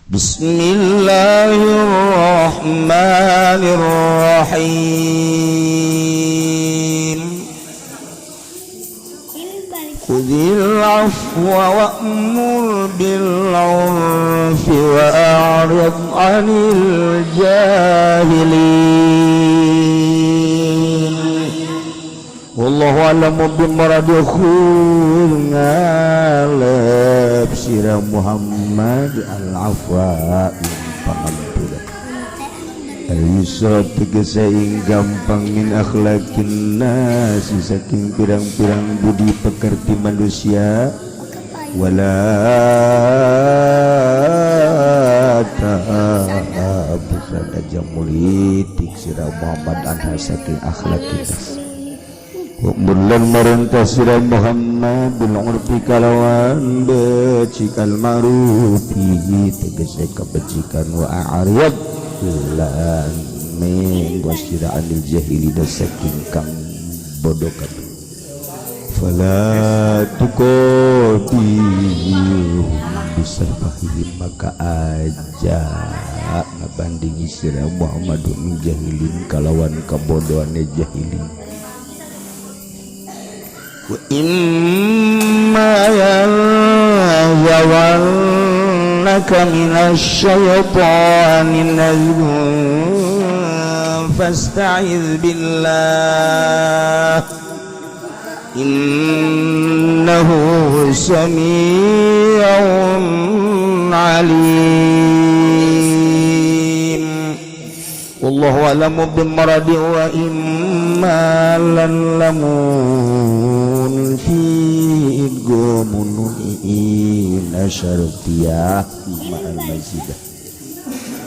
Bismillahirrahmanirrahim. Khudhil afwa wa'mur bil 'urfi wa'rid 'anil jahilin. Wallahu a'lamu bimuradi. Khudh, ngalep sira Muhammad, al afwa pangampura, al-yusra tegese ing gampang, min akhlaqin nasi saking pirang-pirang budi pekerti manusia, wala ta'abusan aja mulitik sira Muhammad, anha saking akhlaqin nas. Bulan merintah sira Muhammad, bil urfi kalawan becik, al ma'rufi tegese kebajikan, wa a'rid lan menggo sira, anil jahili saking kang bodoh kabeh, fala tuqatilhum bisafahihim, maka aja ngabandingi sira Muhammad min jahilin kalawan kabodohane jahilin. Wa imma yanzaghannaka minasyaitani nazghun fasta'idz billah innahu sami'un alim. Wallahu a'lamu bimuradi. Wa imma lan lamun fi idghamun in asyartiyah ma'al mazidah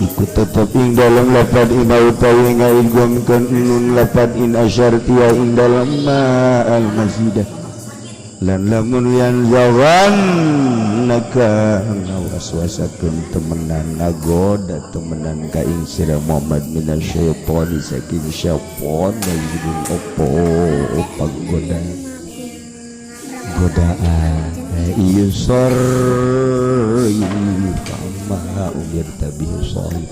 iku tetep ing dalam lapad ina utawi ngaidghamkeun nun lapad in asyartiyah ing dalam ma'al mazidah. Lan lamun yanzaghannaka ngawaswasakeun temenan, ngagoda temenan ka ing sira Muhammad, minasyaitani saking syaitan, nazghun opo panggoda godaan, ieu ma umirta bihi sharif.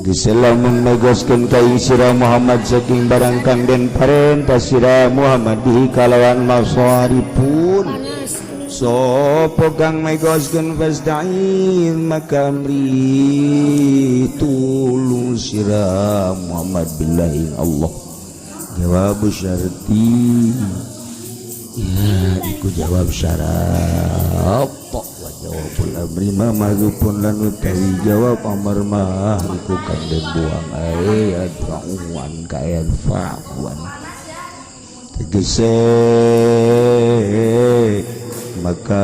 Lamun megaskeun ka ing sira Muhammad saking barang kang den parentah sira Muhammad bihi kalawan masarifun sapa kang megoskeun, fasta'in maka amri tulung sira Muhammad, billahi Allah. Jawab syarti ya iku jawab syarat, wa jawabul amri ma mahdzufun lan utawi jawab amar mah iku kang den buang, ay yadfa'uan ka yadfa'uan tegese maka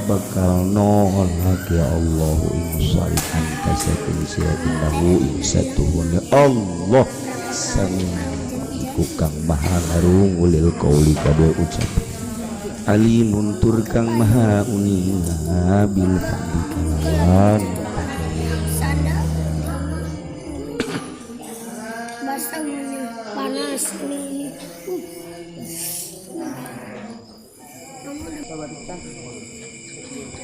bakal nolak ya Allah ing sarihan kasaking sia, innahu ing satuhune Allah sami iku kang maha ngarungu, lil qauli kabeh ucap, alimun tur kang maha uninga, bil fa'li kalawan Sadar. Basah nih, panas nih. Kamu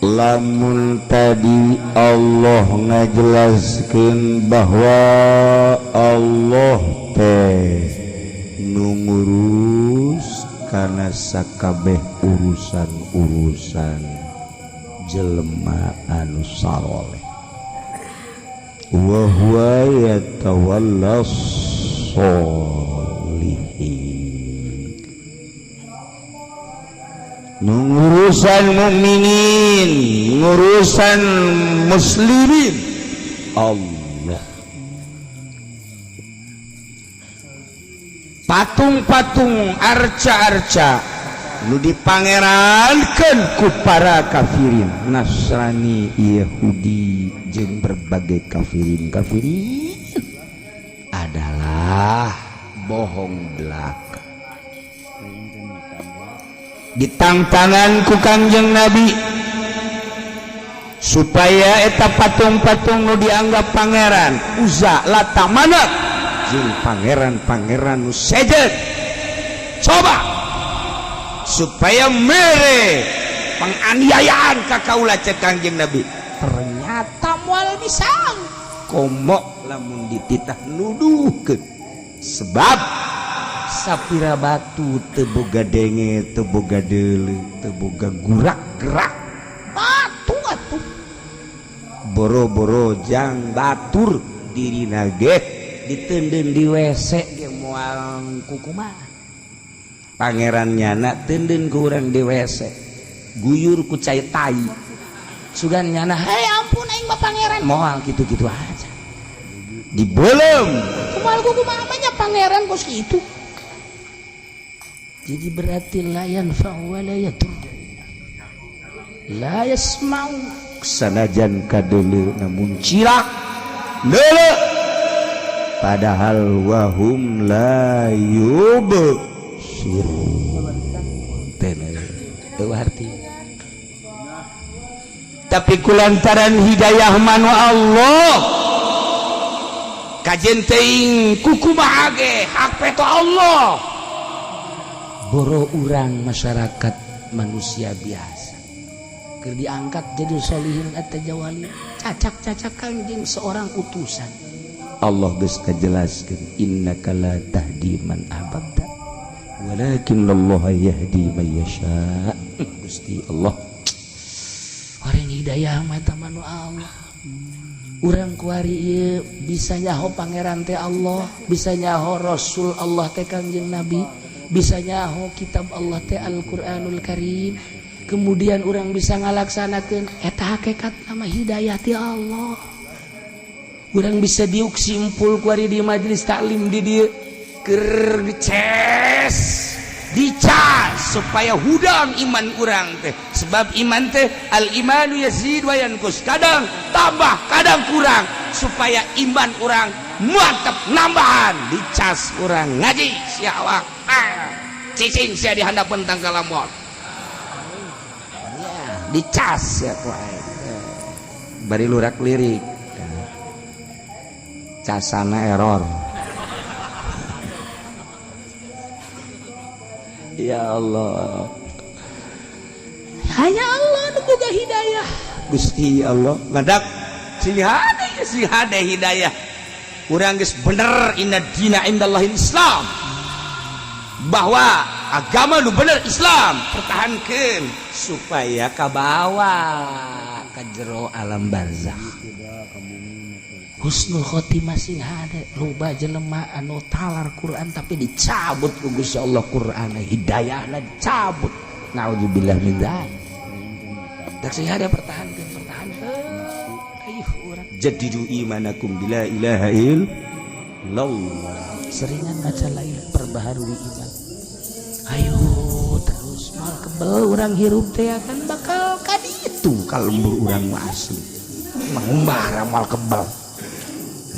Lamun tadi Allah ngajelaskan bahwa Allah teh nu ngurus karena sakabeh urusan-urusan jelema anu saroleh, wa huwa yatawallas sholihin, ngurusan mukminin, ngurusan muslimin Allah. Patung-patung, arca-arca nu dipangerankeun ku para kafirin Nasrani, Yahudi jeung berbagai kafirin kafirin adalah bohong belaka. Ditangtangan ku Kangjeng Nabi supaya eta patung-patung nu dianggap pangeran Uzza, Lata, Manat jeung pangeran-pangeran nu sejen, coba supaya mere penganiayaan ka kaula. Cek Kangjeng Nabi, Ternyata moal bisa, komo lamun dititah nuduhkeun, sebab sapira batu teu boga denge, teu boga deuleu, teu boga gurak gerak. Batu atuh boro-boro jang batur, dirina ge diteundeun di WC ge moal kukumaha. Pangeran nyana teundeun ku urang di WC, guyur ku cai tai, sugan nyana, "Hei, ampun, aing mah pangeran." Moal gitu-gitu aja dibelum. Kumaha kumaha nya pangeran kos gitu. Jadi berarti la yanfa'u wa la yadur, la yasma'u, sanajan kadeuleu namun cilak deuleu, padahal wahum la yubsirun. Teh arti, tapi kulantaran hidayah manu Allah, kajen teuing kukumaha ge hak veto Allah. Boro urang masyarakat manusia biasa keur diangkat jadi solihin atau jawali, cacak-cacakan jeung seorang utusan Allah geus kajelaskeun, innaka la tahdi man ahbabta walakin Allah yahdi man yasha. Gusti Allah, orang hidayah mata manu Allah. Urang kuari ieu bisa nyaho pangeran teh Allah, bisa nyaho Rasul Allah teh Kangjeng Nabi, bisa nyaho kitab Allah teh Al-Qur'anul Karim, kemudian orang bisa ngalaksanakeun, eta hakikat nama hidayah ti Allah. Urang bisa diuk simpul kuari di majelis taklim di dieu keur dices, dicas supaya hudang iman urang teh, sebab iman teh al imanu yazid wa yanqus, kadang tambah kadang kurang. Supaya iman urang mantap nambahan, dicas urang ngaji sia awak, ah, cicing sia di handapeun tangkal lamot ya, dicas ya ku aing bari lurak lirik, casana error. Ya Allah, hanya Allah nu boga hidayah. Gusti Allah ngadak sing hade, sing hade hidayah urang geus bener. Inna dina indallahil Islam, bahwa agama nu bener Islam, pertahankan supaya kabawa ka jero alam barzakh, husnul khotimah sing hade. Loba jelema anu talar Quran tapi dicabut ku Gusti Allah Quran, hidayahna dicabut, naudzubillah min dzalik. Tak sing hade, pertahankeun, pertahankeun. Ayuh urang jaddidu imanakum bila ilaha illallah, seringan maca la ilaha, perbaharui iman. Ayo terus, moal kebel urang hirup teh akan bakal kaditu. Kalembur urang mah asli mengumbah, moal kebel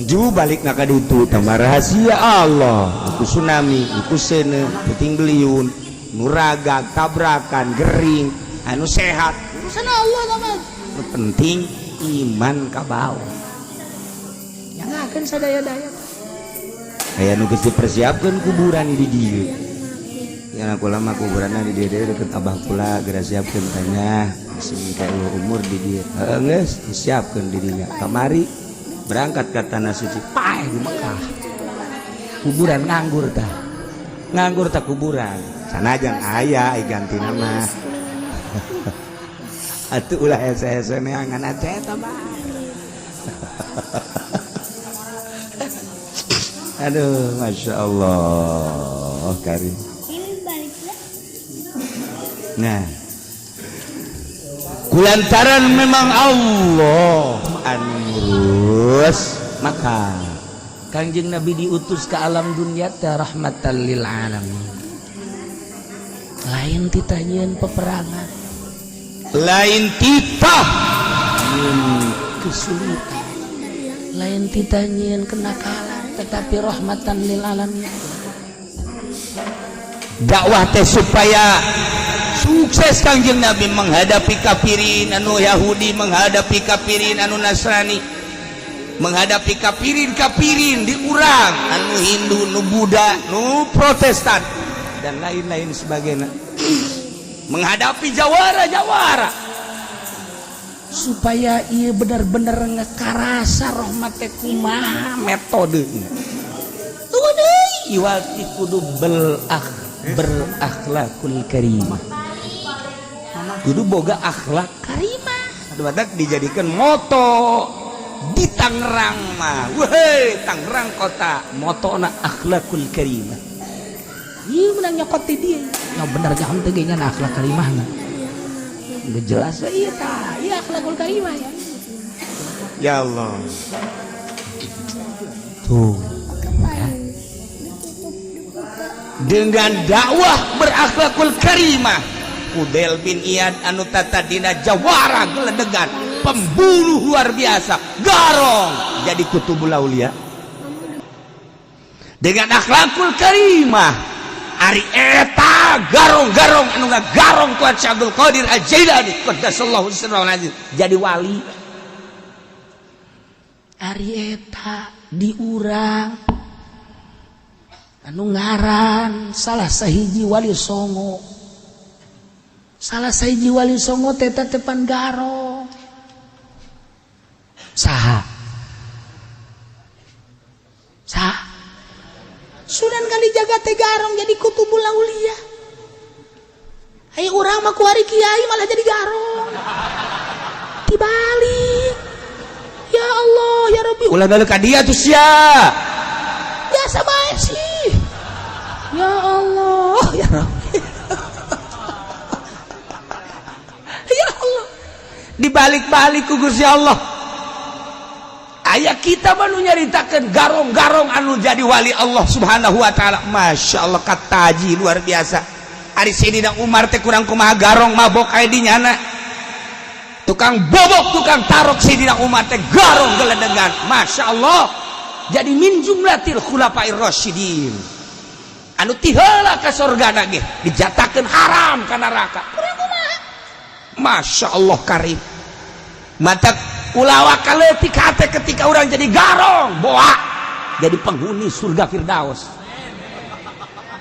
ju balik na kaditu. Tambah rahasia Allah, iku tsunami, iku sene puting beliung, nuraga tabrakan, gering, anu sehat, urusan Allah mah. Nu penting iman ka bawah yang akan sadaya-daya. Aya nu geus dipersiapkeun kuburan di dieu ya, kula mah kuburanna di dieu deket abah kula, geura siapkeun tanya sing kayak umur di dieu. Heeh, geus disiapkeun di dinya. Kamari berangkat ke tanah suci, paeh di Mekah, kuburan nganggur tah, nganggur tah kuburan. Sanajan aya ai ganti nama atuh, ulah hese-hese neangan atuh eta mah. Aduh, masya Allah karim. Ini balik lah. Nah, kulantaran memang Allah anu ngurus, maka Kangjeng Nabi diutus ke alam dunia teh rahmatan lil alamin, lain titah nyieun peperangan, lain titah nyieun kesulitan, lain titah nyieun kenakalan, tetapi rahmatan lil alamin. Dakwah teh supaya sukses. Kangjeng Nabi menghadapi kafirin anu Yahudi, menghadapi kafirin anu Nasrani, menghadapi kafirin kafirin di urang anu Hindu, nu Buddha, nu Protestan, dan lain-lain sebagainya, menghadapi jawara-jawara. Supaya ia bener-bener ngekarasa rahmat teh kumaha metode. Tunggu deui, iwati kudu berakhlakul karimah. Kudu boga akhlak karimah. Batak dijadikan moto di Tangerang mah. Weh, Tangerang kota motona akhlakul karimah. Iya, menang nyokot di dia. Ya bener jangan teh nya akhlak karimah na. Udah jelas we, iya tah, iya akhlakul karimah ya. Ya Allah. Tuh. Kapan? Ditutup, dibuka. Dengan dakwah berakhlakul karimah, Fudail bin Iyad anu tatadina jawara geledegan, pembunuh luar biasa, garong, jadi kutubul aulia dengan akhlakul karimah. Ari eta garong-garong anu ngagarong Tuhan Syekh Abdul Qadir Al-Jailani qaddasallahu sirrahu aziz jadi wali. Ari eta diurang anu ngaran salah sahiji wali songo, salah sahiji wali songo teta tepan garong saha saha Sunan Kalijaga teh garong jadi kutubul aulia. Ayo urang mah kuari kiai malah jadi garong dibalik. Ya Allah, ya Rabbi. Ulah balik ka dia tuh sia. Biasa bae sih. Ya Allah, ya Rabbi, ya Allah. Dibalik-balik ku Gusti Allah. Aya kita mah nu nyaritakeun garong-garong anu jadi wali Allah Subhanahu wa taala. Masya Allah, kataji luar biasa. Ari Sayyidina Umar teh kurang kumaha garong, mabok aya di nyana. Tukang bobok, tukang tarok. Sayyidina Umar teh garong geledegan. Masya Allah. Jadi min jumlatil khulafair rasyidin. Anu tiheula ka sorgana ge dijatakeun haram ka neraka. Kurang kumaha? Masya Allah karim. Mata ulawa kaletik hate ketika orang jadi garong boa jadi penghuni surga Firdaus.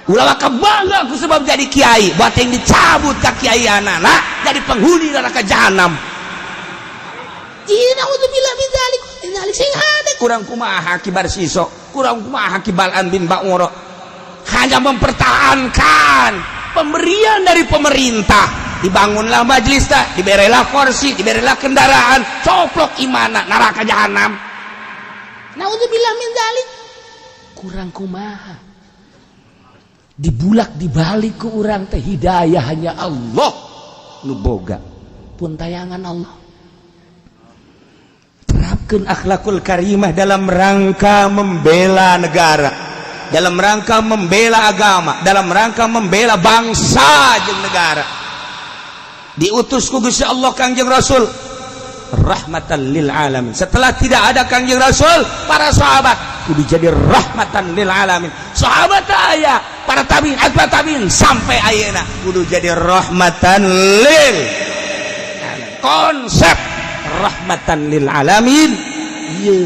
Ulawa kebangga ku sebab jadi kiai, buat yang dicabut ke kiai anak jadi penghuni neraka jahanam. Nauzubillah min dzalik. Dzalik sing hade kurang kumaha kibar siso, kurang kumaha kibalan bin Ba'ura hanya mempertahankan pemberian dari pemerintah. Dibangunlah majelis tak, diberilah kursi, diberilah kendaraan, coplok imana neraka jahanam. Nauzubillah min dzalik. Kurang kumaha dibulak dibalik ke urang teh. Hidayah hanya Allah nu boga. Pun tayangan Allah. Terapkan akhlakul karimah dalam rangka membela negara, dalam rangka membela agama, dalam rangka membela bangsa jeung negara. Diutus ku Gusti Allah Kangjeng Rasul rahmatan lil alamin. Setelah tidak ada Kangjeng Rasul, para sahabat kudu jadi rahmatan lil alamin. Sahabat aya, para tabiin, atba tabiin, sampai ayeuna kudu jadi rahmatan lil alamin. Konsep rahmatan lil alamin ye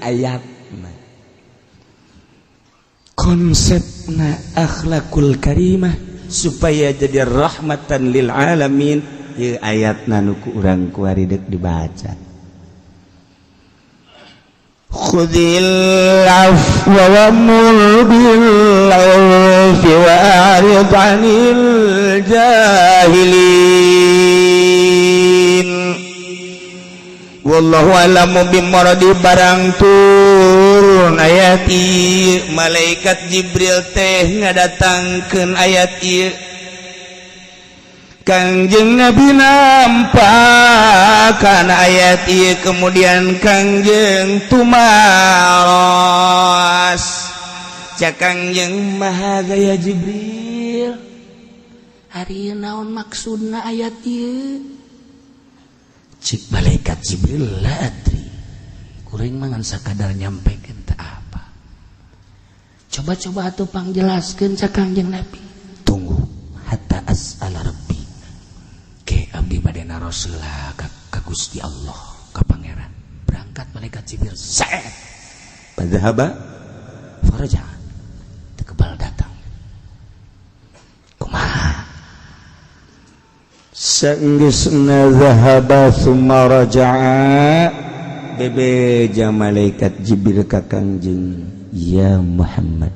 ayatna konsepna akhlakul karimah supaya jadi rahmatan lil alamin ye ayatna nu ku urang kuari deuk dibaca. Khudil afwa wa'mur bil 'urfi wa'rid 'anil jahilin. Wallahu a'lamu bimuradi. Barang turun ayat ieu, malaikat Jibril teh ngadatangkeun ayat ieu. Kangjeng Nabi nampak kana ayat ieu, kemudian Kangjeng tumaros. Cak Kangjeng, "Maha gaya Jibril, Ari naon maksudna ayat ieu?" Cik malaikat Jibril, "La adri, kuring mah ngan sakadar nyampekeun teu apa." "Coba-coba atuh pangjelaskeun," cak Kangjeng Nabi. "Tunggu, hatta as'ala rabbi." Ke abdi bade naros heula ka Gusti Allah, ka Pangeran. Berangkat malaikat Jibril set. Fadzahaba faraja, teu kebal datang. Kumaha? Saenggeusna zahaba summa raja'a, bebeja malaikat Jibril ka Kangjeng, "Ya Muhammad,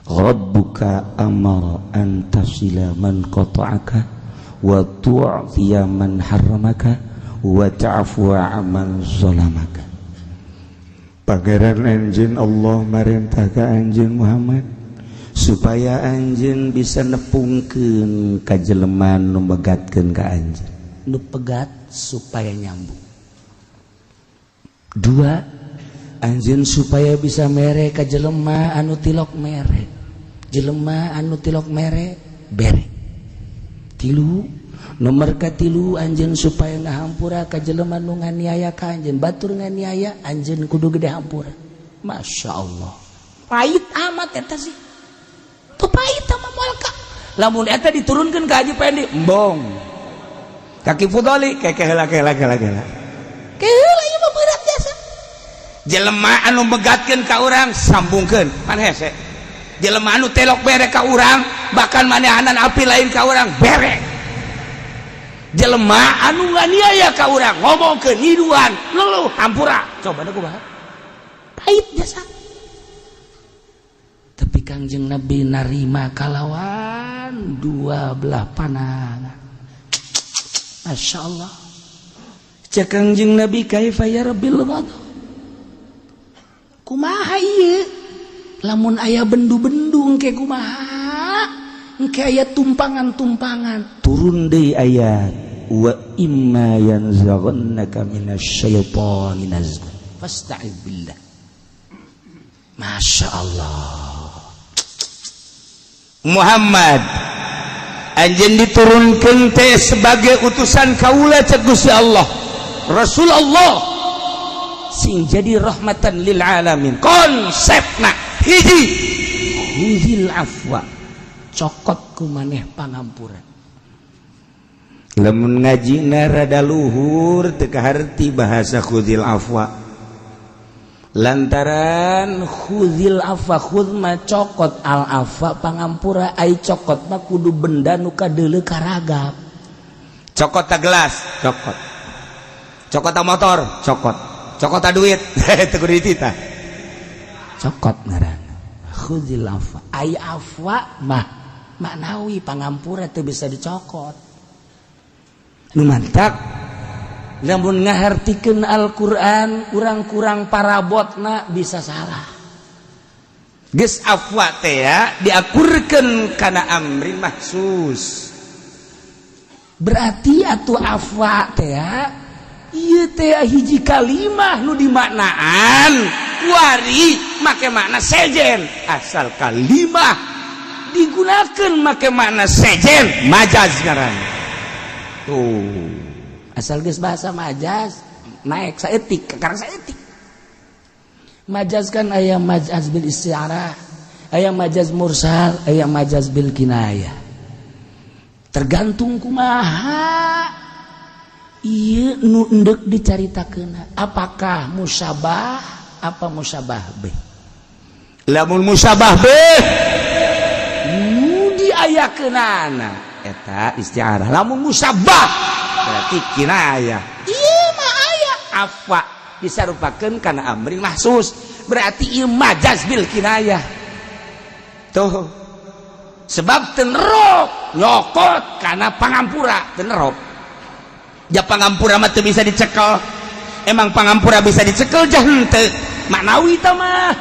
Rabbuka amara an tasila man qata'aka wa tu'tiya man harramaka wa ta'fuwa amman zalamaka." Pangeran anjeun Allah marentah ka anjeun Muhammad supaya anjeun bisa nepungkeun ka jelema nu megatkeun ka anjeun, nu pegat supaya nyambung. Dua, anjeun supaya bisa mere ka jelema anu tilok mere, jelema anu tilok mere bere. Tilu, nomor katilu, anjeun supaya ngahampura ka jelema nu nganiaya ka anjeun. Batur nganiaya anjeun kudu gede hampura. Masya Allah, pahit amat eta sih tuh, pahit sama moal ka. Lamun eta diturunkan ka Haji Pendi, embong. Kaki Fudoli keke heula, kela kela kela. Keheula, ieu mah berat jasa. Jelema anu megatkeun ka urang, sambungkeun, pan hese. Jelema anu telok bere ka urang, bahkan manehanan api lain ka urang, bere. Jelema anu nganiaya ka urang, ngomongkeun nyiduan luluh, hampura. Coba da kumaha? Pahit jasa, tapi Kangjeng Nabi narima kalawan dua belah panangan. Masya Allah. Cek Kangjeng Nabi, "Kaifa yarbil ghadab?" Kumaha ieu lamun aya bendu-bendu engke? Kumaha engke aya tumpangan-tumpangan? Turun deui ayat, "Wa imma yanzaghannaka minasyaitani nazghun fasta'id billah." Masya Allah. Muhammad, anjeun diturunkeun teh sebagai utusan kaula, cek Gusti Allah, Rasul Allah sing jadi rahmatan lil alamin. Konsepna hiji, "Khuzil afwa," cokot ku maneh pangampura. Lamun ngaji rada luhur teu kaharti bahasa khuzil afwa, lantaran "Khuzil afwa," khudz mah cokot, al afwa pangampura. Ai cokot mah kudu benda nu kadeuleu karagap. Cokot ta gelas, cokot. Cokot ta motor, cokot. Cokot ta duit, teu kudu dititah. Cokot ngaranna khuzil afwa. Ai afwa mah maknawi, pangampura teu bisa dicokot. Nu mantak lamun ngahartikeun Al-Qur'an urang kurang parabotna bisa salah. Geus afwa teh ya diakurkeun kana amrin mahsus. Berarti atuh afwa teh ya ieu teh hiji kalimah nu dimaknaan kuari make makna sejen. Asal kalimah digunakan make makna sejen, majaz ngaran tuh. Asal geus bahasa majaz naik saeutik, karena saeutik. Majaz kan aya majaz bil isti'arah, aya majaz mursal, aya majaz bil kinayah, tergantung kumaha ieu nu endek dicaritakeun, apakah musyabah apa musyabah bih. Lamun musyabah bih nu diayakeunana eta isti'arah, lamun musyabah berarti kinayah. Ieu mah aya afwa disarupakeun kana amrin mahsus, berarti ieu majaz bil kinayah tuh, sebab tenerok nyokot kana pangampura. Tenerok ja pangampura mah teu bisa dicekel. Emang pangampura bisa dicekel? Jah henteu, maknawi ta mah,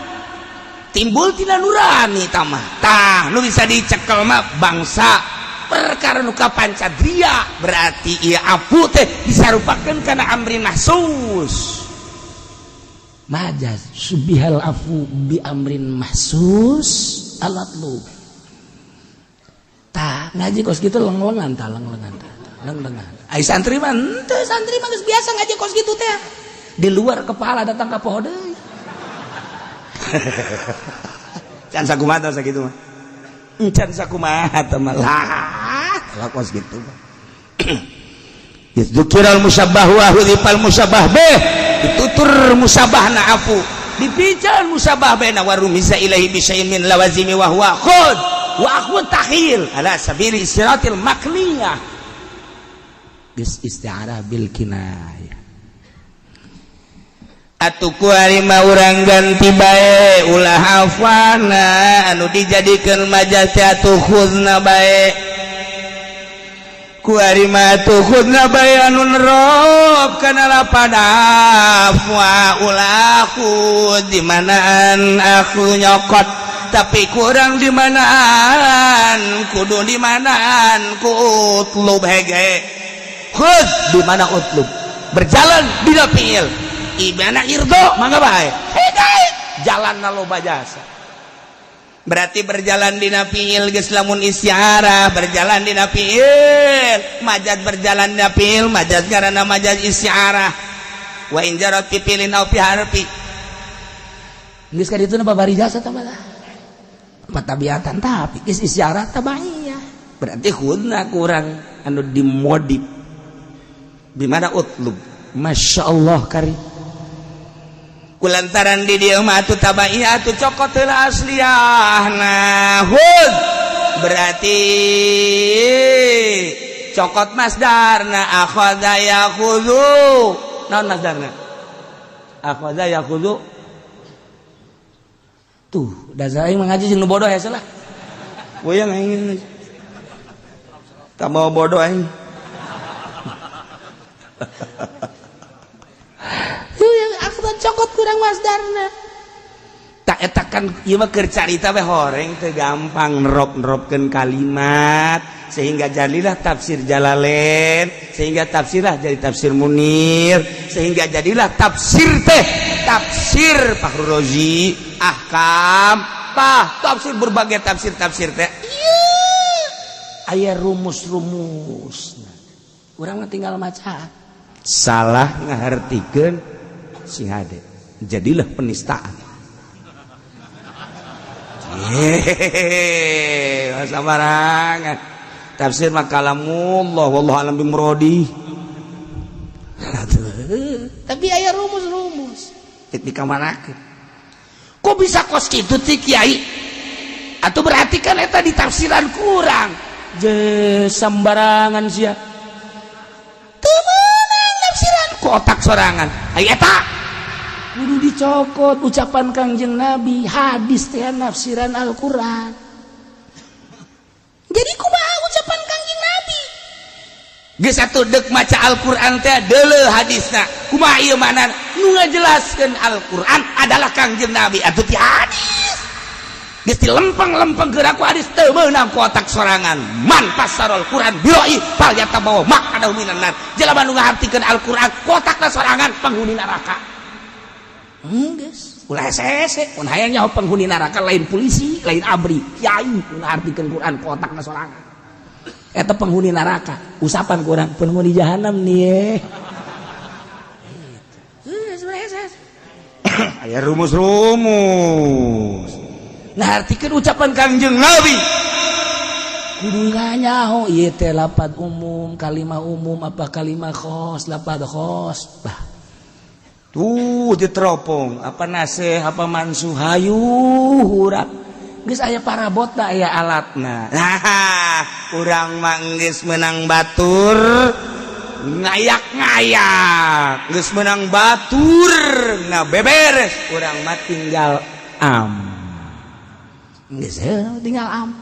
timbul tina nurani ta mah. Tah, nu bisa dicekel mah bangsa perkara nu kapancadria. Berarti ieu afu teh disarupakeun kana amrin mahsus. Majaz syubbihal afu bi amrin mahsus alat lu. Tah, ngaji kos gitu leng-lengan tah, leng-lengan tah, leng-lengan. Ai santri mah henteu. Santri mah geus biasa ngaji kos gitu teh, di luar kepala datang ka poho deui. Can sakumaha sakitu mah, encan sakumaha teh mah lah lah kos gitu mah. Dzukiral musyabbah wa hudzifal musyabbah bih, ditutur musyabahna afu, dipican musyabah baina, wa rumisa ilaihi bi syai'in min lawazimi wa huwa khud wa akhud takhil ala sabili istiratil makniyah. Geus isti'arah bil kinayah. Atuh ku ari mah urang ganti bae ulah afana anu dijadikeun majaz teh atuh khudna bae. Ku ari mah atuh khudna bae anu nerop kana lapad afwa ulah khud di manaan aku nyokot tapi kurang di manaan kudu di manaan ku utlub hege. Khud di mana utlub berjalan dina fiil ibana irdo mangga bae hege jalan na loba jasa berarti berjalan dina fiil geus lamun isti'arah berjalan dina fiil majaz berjalan dina fiil majaz karena majaz isti'arah wa in jarat fi fiilin aw fi harfi geus ka ditu babari jasa tah malah patabiatan tapi geus isti'arah tabaiyah berarti khudna kurang anu dimodif di mana utlub. Masya Allah kari kulantaran di dieu mah atuh tabaiyah atuh cokot heula asliyah. Nah hud berarti cokot masdarna akhadha yakhudhu naon masdarna akhadha yakhudhu tuh dasar aing mengaji jeung nu bodoh hese lah goyang aing tambah bodoh aing. Aku cokot kurang masdarna tak etakan ieu mah keur carita we horeng teu gampang nerop-neropkeun kalimat sehingga jadilah tafsir Jalalain sehingga tafsirlah jadi tafsir Munir sehingga jadilah tafsir teh tafsir Fahrul Razi ahkam pah tafsir berbagai tafsir-tafsir teh aya rumus-rumus urang mah tinggal maca salah ngahartikeun si hade jadilah penistaan. Hehehe sambarangan tafsir mah kalamullah wallahu alam bimuradi tapi aya rumus-rumus tik dikamanakeun kok bisa kos kitu ti kiai atuh berarti kan eta ditafsiran kurang je sembarangan sia teu meunang tafsiran ku otak sorangan ai eta kudu dicokot ucapan Kangjeng Nabi hadis teh nafsiran Al-Qur'an jadi kumaha ucapan Kangjeng Nabi geus atuh deuk maca Al-Qur'an teh deuleu hadisna kumaha ieu maknana nu ngajelaskeun Al-Qur'an adalah Kangjeng Nabi atuh ti hadis geus dilempeng-lempeng geura ku hadis teu meunang ku otak sorangan man fassaral Qur'an bi ra'yi falyatabawwa maq'adahu minan nar jelema nu ngahartikeun Al-Qur'an ku otakna sorangan penghuni neraka. Geus ulah hese-hese mun hayang nyaho penghuni neraka lain polisi lain abri kiai nu ngahartikeun Quran ku otakna sorangan eta penghuni neraka usapan kurang penghuni jahanam nih. Aya rumus-rumus ngahartikeun ucapan Kangjeng Nabi kudu nyaho ieu teh lapad umum kalimah umum apa kalimah khos lapad khos bah tuh diteropong apa nasih apa mansuh hayu urang geus aya parabotna aya alatna. Nah urang mah geus meunang batur ngayak-ngayak geus meunang batur ngabeberes urang mah tinggal am geus tinggal am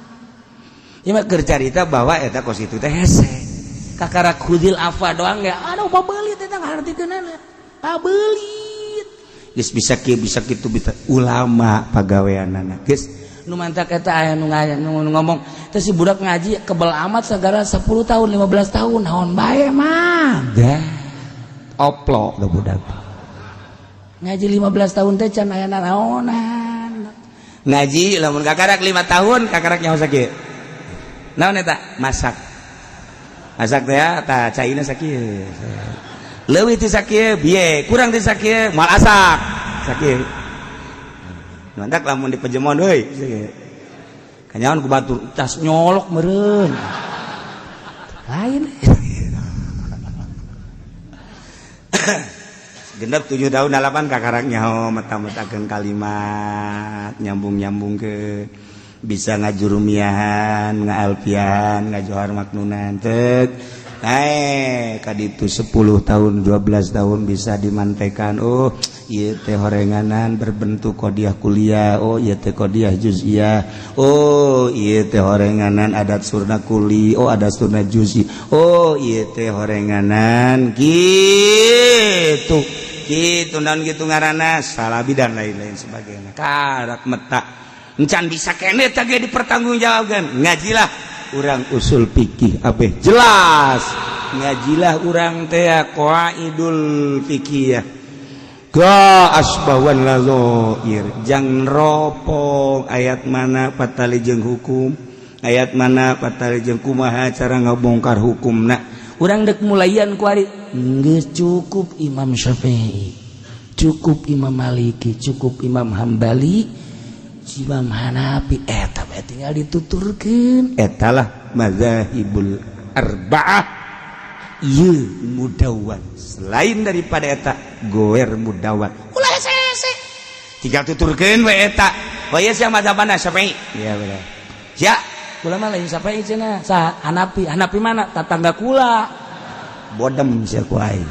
ieu mah keur carita bahwa eta kos kitu teh hese kakara khudil afwa doang ya aduh pabelit eta ngahartikeunana pabelit geus bisa kieu bisa kitu bisa ulama pagaweanana geus nu mantak eta aya nu ngomong teh si budak ngaji kebel amat sagara 10 tahun 15 tahun naon bae mah dah oplo da budak ngaji 15 tahun teh can aya nanaonan ngaji lamun kakarak 5 tahun kakarak nyaho sakieu naon eta masak masak teh ya tah caina sakieu leuwih ti sakieu bieu kurang ti sakieu moal asak sakieu mantak lamun dipejemon euy kanyawan ku batur tas nyolok meureun lain genep 7 tahun 8 kakarak nyaho meta-metakeun kalimat nyambung-nyambung ke bisa ngajurumiahan ngaalfian ngajohar maknunan tek Naik kaditu 10 tahun 12 tahun bisa dimantekan. Oh ieu teh horenganan berbentuk qodiyah kuliah, oh ieu teh qodiyah juz'iyah, oh ieu teh horenganan adat surna kuli, oh adat surna juz'i, oh ieu teh horenganan gitu gitu naon gitu ngaranna salabi dan lain-lain sebagainya. Karak meta encan bisa kene teh ge dipertanggungjawabkan. Ngajilah urang usul fikih abeh jelas, ngajilah urang teh qaidul fikih ga asbawan lazoir, jang ropong ayat mana patali jeung hukum, ayat mana patali jeung kumaha cara ngabongkar hukumna. Urang dek mulayan kuari geus cukup Imam Syafi'i, cukup Imam Maliki, cukup Imam Hambali, Imam Hanafi, eta bae tinggal dituturkeun. Etalah mazahibul arba'ah ieu mudawan. Selain daripada eta goer mudawan, ulah hese-hese, tinggal tuturkeun we eta. Oh ieu sia mazhab mana? Syafi'i. Iya bener sia, kula mah lain Syafi'i cenah. Saha? Hanafi. Hanafi mana? Tatangga kula. Bodem sia ku aing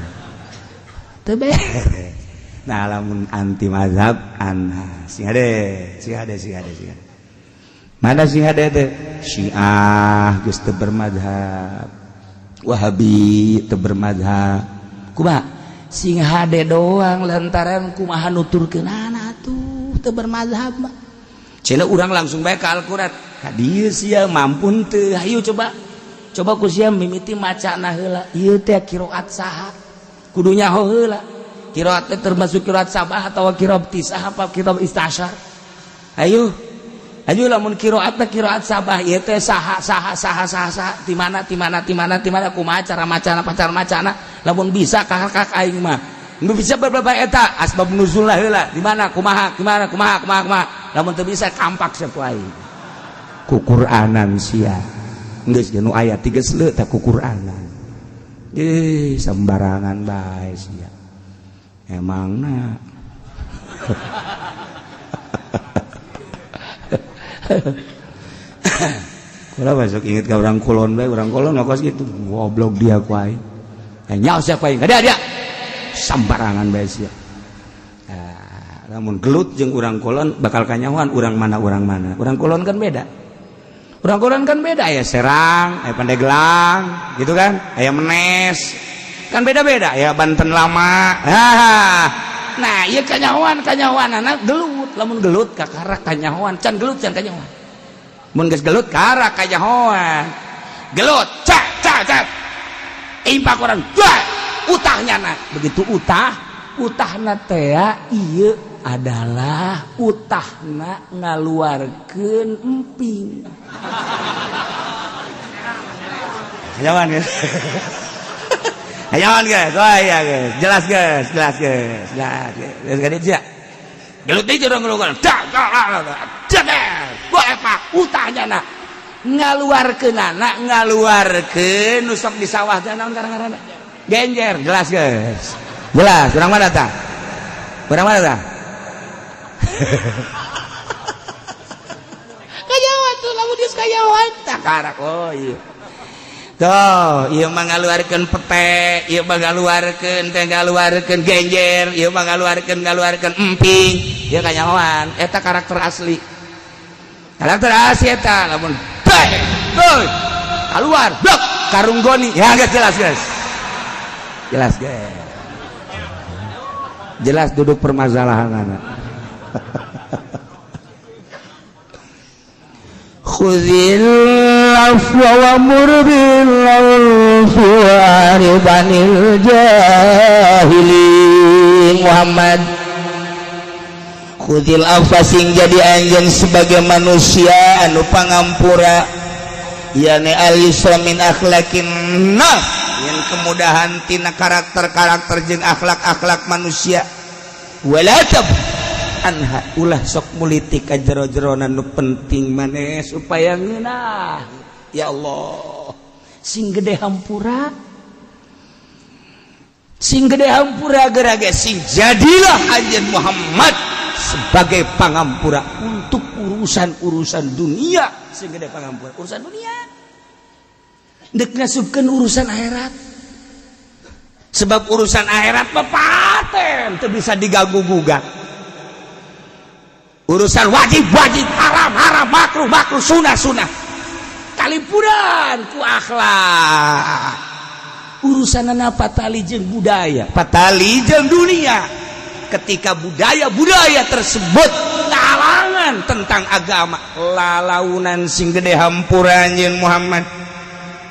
teu beres. Nah, lamun anti mazhab ana sing hade, sing hade, sing hade, sing hade. Mana sing hade teh? Syiah geus teu bermadhab, Wahabi teu bermadhab. Kumaha sing hade doang lantaran kumaha nuturkeunana tuh teu bermadhab mah. Cenah urang langsung bae ka Al-Qur'an. Ka dieu sia mampu teu? Hayu coba. Coba ku sia mimiti macana heula. Ieu teh qiraat saha? Kudu nyaho heula. Qiraat teh termasuk qiraat sabah atau qiraat tisah apa qiraat istasyar? Ayo. Ayo lamun qiraat teh qiraat sabah ieu teh saha saha saha saha saha di mana di mana di mana di mana kumaha cara macana pacar macana lamun bisa kakak aing mah. Nu bisa beberapa eta asbab nuzulna heula di mana kumaha kumaha kumaha kumaha kumaha. Lamun teu bisa kampak sia ku aing. Ku Qur'anan sia. Geus nu aya tiga seleut teh ku Qur'anan. Ih, sembarangan bae sia. Emangna kula masuk inget ke orang kulon bae, orang kulon ngakos gitu goblok dia ku aing. Nyaho siapa aing dia dia sembarangan bae sia. Nah, lamun gelut jeung urang kulon bakal kanyahoan urang mana urang mana. Urang kulon kan beda. Urang kulon kan beda, aya Serang, aya Pandeglang gitu kan, aya Menes. Kan beda-beda ya, Banten lama. Haha. Nah, ieu kanyahoan kanyahoan anak gelut, lamun gelut kakara kanyahoan, can gelut can kanyahoan. Mun geus gelut kakara kanyahoan. Gelut, cak cak cak. Impak orang, cak, utahnya na. Begitu utah, utahna teh ieu adalah utahna ngaluarkeun emping. Kanyahoan guys. Ayo guys, oh iya guys, jelas guys, jelas guys, jelas guys. Jelas guys, gelut deui urang gelut. Dak dak dak. Gua epak utahnya na. Ngaluarkeun anak, ngaluarkeun nu sok di sawah teh naon ngaranna? Genjer, jelas guys. Jelas, urang mana tah? Urang mana tah? Kanyahoan tuh lamun geus kanyahoan tah karak. Oh iya. Tuh, ieu mah ngaluarkeun pete, ieu mah ngaluarkeun teh ngaluarkeun genjer, ieu mah ngaluarkeun ngaluarkeun emping. Ieu kanyahoan, eta karakter asli. Karakter asli eta lamun tuh keluar blok karung goni. Ya guys, jelas guys. Jelas guys. Jelas duduk permasalahan anak. Khuzil afwa wa'mur bil 'urfi wa'rid 'anil jahilin. Muhammad, khuzil afwa, sing jadi anjeun sebagai manusia anu pangampura, yani al yusra min akhlaqin nas, yang kemudahan tina karakter-karakter jeung akhlak-akhlak manusia. Wala tab anha, ulah sok mulitik ka jero-jerona nu penting maneh supaya ngeunah. Ya Allah, sing gede hampura, sing gede hampura gerage, sing jadilah anjeun Muhammad sebagai pangampura untuk urusan-urusan dunia. Sing gede pangampura urusan dunia. Dek ngasupkeun urusan akhirat, sebab urusan akhirat mah paten teu bisa diganggu gugat. Urusan wajib wajib, haram haram, makruh makruh, sunah sunah, kalimpuran ku akhlak. Urusan patali jeung budaya, patali jeung dunia. Ketika budaya-budaya tersebut ngahalangan tentang agama, lalaunan sing gede hampura anjeun Muhammad.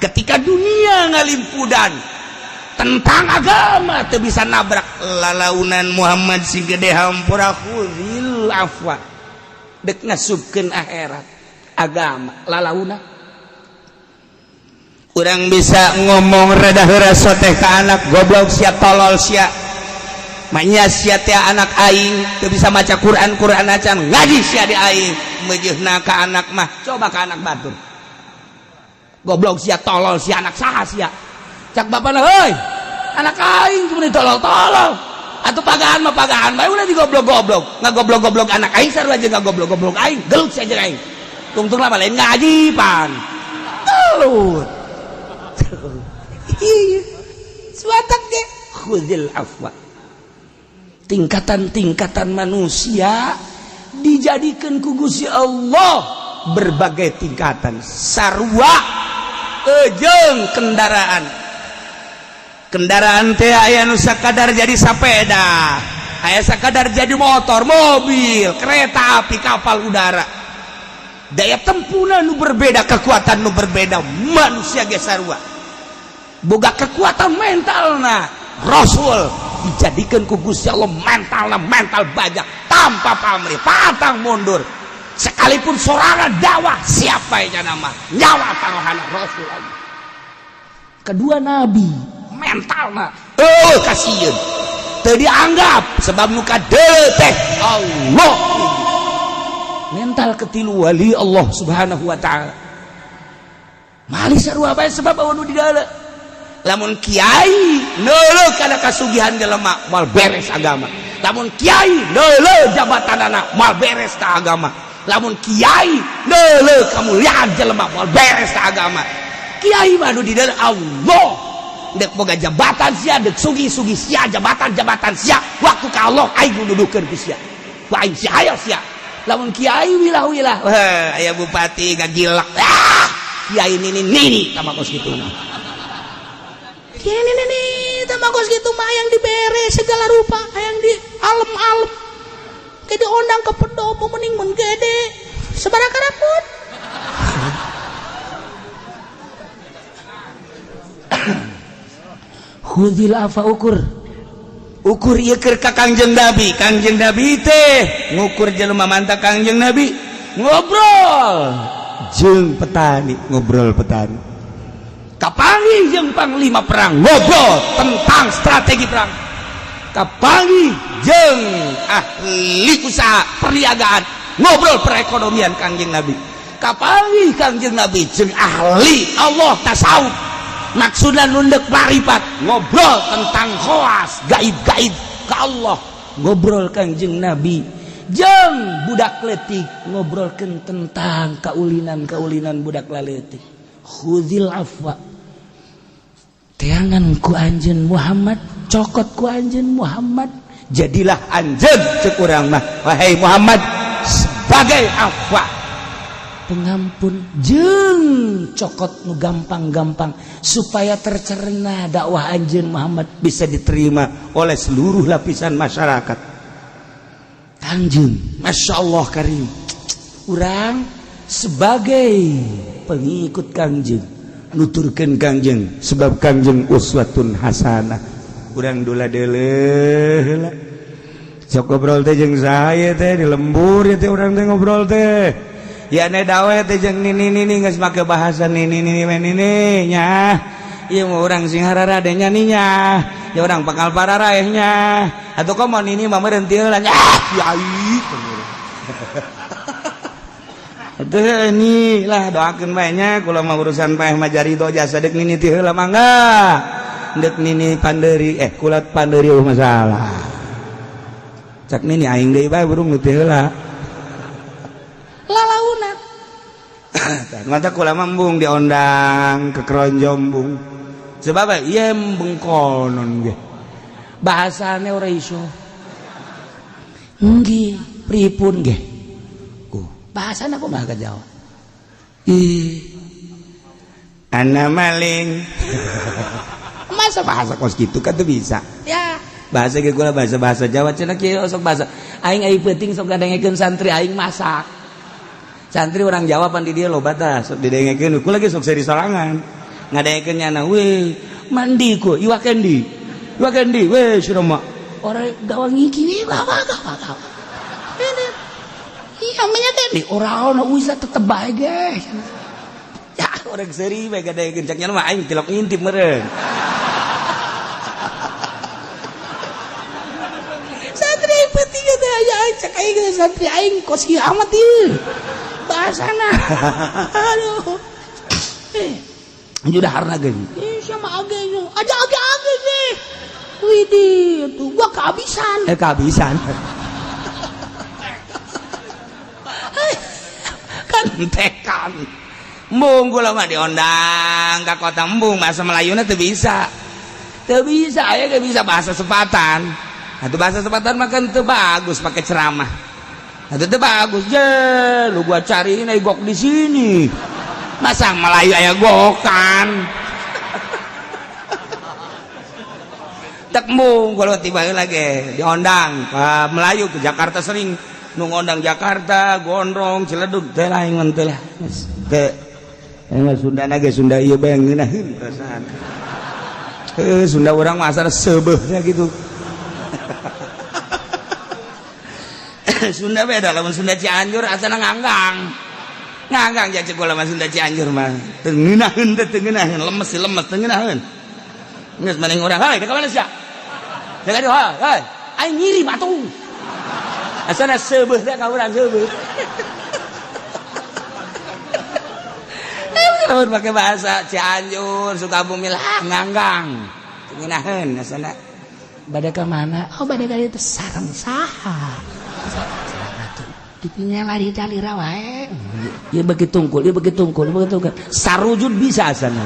Ketika dunia ngalimpudan tentang agama, teu bisa nabrak, lalaunan Muhammad sing gede hampura. Khudzil afwa, dek ngasupkeun akhirat agama, lalaunan urang bisa ngomong rada heras teh ka anak, "Goblok sia, tolol sia, manya sia teh anak aing, teu bisa maca Quran, Quran acan ngaji sia di aing." Meujeuhna ka anak mah, coba ka anak batur, "Goblok sia, tolol sia, anak saha sia?" Cak bapana, "Heuy, anak aing cuma ditolol-tolol atau pagahan mah pagahan bae, ulah digoblok-goblok, ngagoblok-goblok anak aing sarua aja ngagoblok-goblok aing, gelut sia jeung aing, tungtung lama lain ngaji pan gelut." Iya, suatak ge khudzil afwa. Tingkatan-tingkatan manusia dijadikan ku Gusti Allah berbagai tingkatan, sarua ejeng kendaraan. Kendaraan teh aya nu sakadar jadi sepeda, aya sakadar jadi motor, mobil, kereta api, kapal udara. Daya tempuhna nu berbeda, kekuatan nu berbeda. Manusia ge sarua boga kekuatan mental. Nah, Rasul dijadikan ku Gusti Allah mentalna mental baja, tanpa pamrih, pantang mundur sekalipun sorangan dakwah. Siapa yang nama nyawa taruhana Rasul Allah. Kedua nabi mentalna, oh, kasihan teu dianggap sebab muka teh Allah. Mental ketilu wali Allah Subhanahu wa Ta'ala. Mali sarua bae, sebab anu di dalam. Lamun kiai neuleuh kana kasugihan jelema, moal beres agama. Lamun kiai neuleuh jabatan anak, moal beres ka agama. Lamun kiai neuleuh kamuliaan jelema, moal beres ka agama. Kiai mah anu di dalam Allah. Dek boga jabatan sia, dek sugi-sugi sia, jabatan-jabatan sia, waktu ka Allah aing nu nuduhkeun ku sia, ku aing sia, ayo sia. Lamun kiai wilah-wilah, wah, aya bupati ngagilak, ah, kiai nini nini sama kos kitu mah. Kiai nini nini sama kos kitu mah, yang dibere segala rupa, yang di alem-alem kayak diundang ke pendopo, mending mun gede sabaraha karapun. Khudzil afwa, ukur ukur ieu keur ka Kangjeng Nabi. Kangjeng Nabi teh ngukur jelema mantap. Kangjeng Nabi ngobrol jeung petani, ngobrol petani, kapanggih jeung panglima perang, ngobrol tentang strategi perang, kapanggih jeung ahli usaha perniagaan, ngobrol perekonomian. Kangjeng Nabi kapanggih, Kangjeng Nabi jeung ahli Allah tasawuf, maksudnya nundek marifat, ngobrol tentang khoas gaib-gaib ke Allah. Ngobrol Kangjeng Nabi jeung budak letik, ngobrolkan tentang kaulinan-kaulinan budak laletik. Khudzil afwa, teangan ku anjeun Muhammad, cokot ku anjeun Muhammad, jadilah anjeun, cek urang mah, wahai Muhammad, sebagai afwa, pengampun jeung cokot nu gampang-gampang, supaya tercerna dakwah anjeun Muhammad bisa diterima oleh seluruh lapisan masyarakat. Kangjeng Masya Allah Karim, urang sebagai pengikut Kangjeng nuturkeun Kangjeng, sebab Kangjeng uswatun hasanah. Urang dula deuleuh heula, sok ngobrol teh jeung saya teh di lembur ya teh, urang teh ngobrol teh ya ne dawe teh jeung nini nini, geus make bahasa nini nini nini nya. Ieu mah urang sing hararade nya nya ya, urang bakal pararaeh nya atuh. Komo nini mah meureun teu lah nya, kiai. Atuh ini lah, doakeun bae nya. Kula mah urusan paeh mah jarido jasa, deuk nini ti heula mangga, deuk nini panderi, eh, kulat panderi eueuh masalah. Cak nini aing deui bae burung nu ti heula. Lalaunan. Mata kula mambung diondang ke keronjong bung. Sebab ieu bengkonon ge. Bahasane ora iso. Nggih, pripun ge? Ku, bahasana kumaha ka Jawa? Ih. Ana maling. Masa bahasa kos kitu kan tuh bisa. Ya. Bahasa ge kula bahasa-bahasa Jawa cenah kieu sok bahasa. Aing ai peuting sok ngadengekeun santri aing masak. Santri orang Jawa pan di dia loba tah sok didengekeun. Kula ge sok seri sorangan. Ngadengekeun nyana we mandi ku iwak endi. Iwak endi we cenah mah. Orang gawang iki we gawa gawa gawa. Ini iya minyak endi ora ono wis tetep bae ge. Ya orang seri bae ngadengekeun cak nyana mah aing tilok ngintip meureun. Santri aing penting teh aya cek aing santri aing kos kieu amat ieu. Bahasana. Aduh. Udah harna ge. Ih sama age aja age age sih. Widih, tuh gua kehabisan. Kehabisan. Kan tekan. Embung kula mah diondang ka kota embung bahasa Melayuna teu bisa. Teu bisa, aya ge bisa bahasa Sepatan. Atuh bahasa Sepatan mah kan teu bagus pakai ceramah. Atuh teu bagus je, lu gua cariin aya gok di sini. Masa Melayu aya gokan. Tek embung kalau tiba lagi diondang ke Melayu ke Jakarta sering nu ngondang Jakarta, Gondrong, Ciledug teh lain mun teh lah. Teh enggeus Sunda na ge Sunda ieu bae ngeunaheun perasaan. Heuh Sunda urang mah asal seubeuh teh gitu. Sunda beda lamun Sunda Cianjur asana nganggang. Nganggang ja ceuk mah Sunda Cianjur mah. Teu ngeunaheun teh teu ngeunaheun, lemes sih lemes teu ngeunaheun. Geus maneh urang, hei ka mana sia? Jaga dia, hei, aing ngirim atuh. Asana seubeuh teh ka urang seubeuh. Lamun pake bahasa Cianjur, Sukabumi lah nganggang. Teu ngeunaheun asana. Bade ka mana? Oh bade ka dieu teh sareng saha? Dipinya lari dalira wae. Ieu beuki tungkul, ieu beuki tungkul, ieu beuki tungkul. Sarujud bisa asana.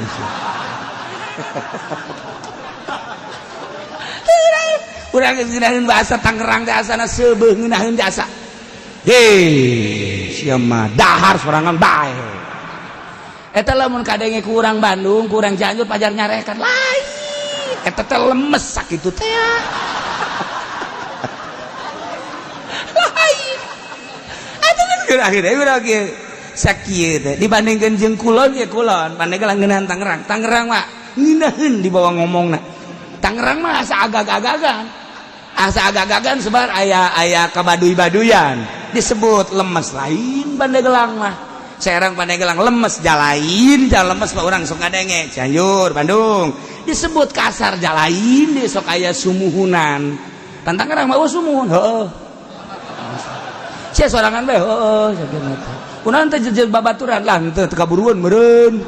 Urang geus ngeunaheun bahasa Tangerang teh asana seubeuh ngeunaheun jasa. Hei, sia mah dahar sorangan bae. Eta lamun kadenge ku urang Bandung, ku urang Cianjur pajar nyarekan lain. Eta teh lemes sakitu teh. Lain. Atuh geus geura urang ge sakieu teh dibandingkeun jeung kulon ge kulon, Pandeglang ngeunahan Tangerang. Tangerang mah ngeunaheun dibawa ngomongna. Tangerang mah asa agag-agagan. Asa agag-agagan sebar aya kabaduy-baduyan. Disebut lemes lain Pandeglang mah. Serang Pandeglang lemes jalain, jalan lemes mah urang sok ngadenge Cianjur, Bandung. Disebut kasar jalain di sok aya sumuhunan. Pan Tangerang mah sumuhun, heueuh. Sia sorangan bae heueuh sakieu teh. Kunaon teh jejer babaturan lah henteu teu kaburuan meureun.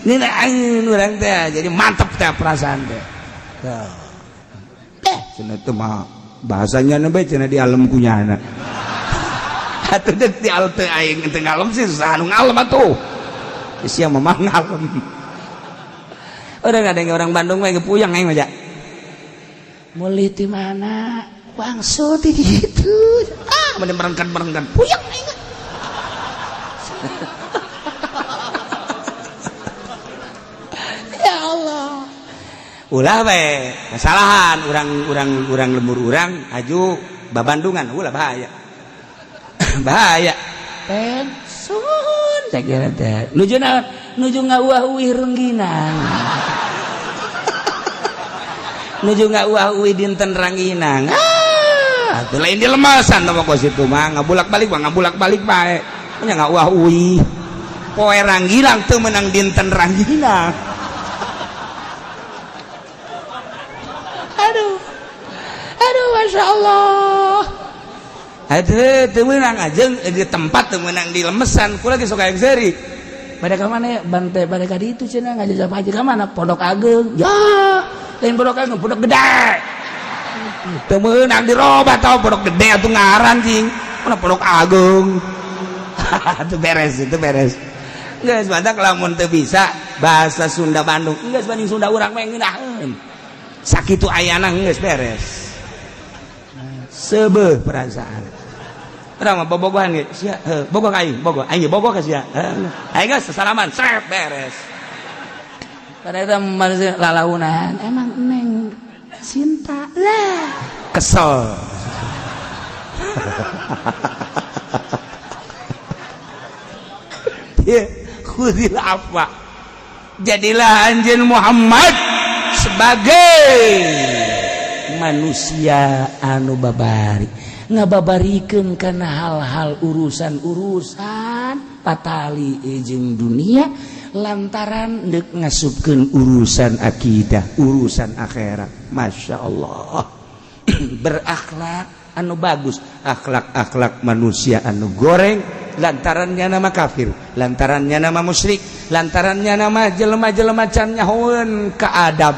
Ngeunaheun urang teh jadi mantep teh perasaan teh. Cenah teh mah bahasanya na bae cenah di alam kunyana. Atuh deuk di alam teh aing teu ngalem sih susah anu ngalem atuh. Sia mah ngalem. Urang ngadenge orang Bandung mah puyeng aing mah ja. Meuli ti mana? Wangsul ti ditu. Ah, mending merengkan-merengkan puyeng aing. Ya Allah. Ulah we, kesalahan urang lembur urang aju babandungan ulah bahaya. Bahaya. Pensun saya kira teh. Nuju naon? Nuju ngauah-uih rengginang. Nuju ngauah-uih dinten rangginang. Ah, atuh lain di lemasan teh kos itu mah ngabulak-balik mah ngabulak-balik bae. Nya ngauah-uih. Poe rangginang teu meunang dinten rangginang. Aduh. Aduh, Masya Allah. Aduh, teu meunang ajeng di tempat teu meunang di lemesan. Kula ge sok aya seuri. Bade ka mana ya? Bante bade ka ditu cenah ngajajah haji ka mana? Pondok Ageng. Ya, lain Pondok Ageng, Pondok Gede. Teu meunang dirobah tau Pondok Gede atuh ngaran cing. Mana Pondok Agung. Itu beres, itu beres. Geus badak lamun teu bisa bahasa Sunda Bandung. Geus banding Sunda urang mah ngeunaheun. Sakitu ayana geus beres. Seubeuh perasaan. Urang mah bobogohan ge. Sia, heuh, bogoh ka aing, bogoh. Aing ge bogoh ka sia. Heuh. Aing geus sasalaman, srep beres. Pada itu manusia lalaunan, emang neng cinta lah. Kesel. Ya, khudil afwa. Jadilah anjeun Muhammad sebagai manusia anu babari, ngababarikeun kana hal-hal urusan-urusan patali jeung dunia lantaran deuk ngasupkeun urusan akidah, urusan akhirat. Masya Allah. Berakhlak anu bagus, akhlak-akhlak manusia anu goreng lantarannya nama kafir, lantarannya nama musyrik, lantarannya nama jelema-jelema can nyahoeun ka adab.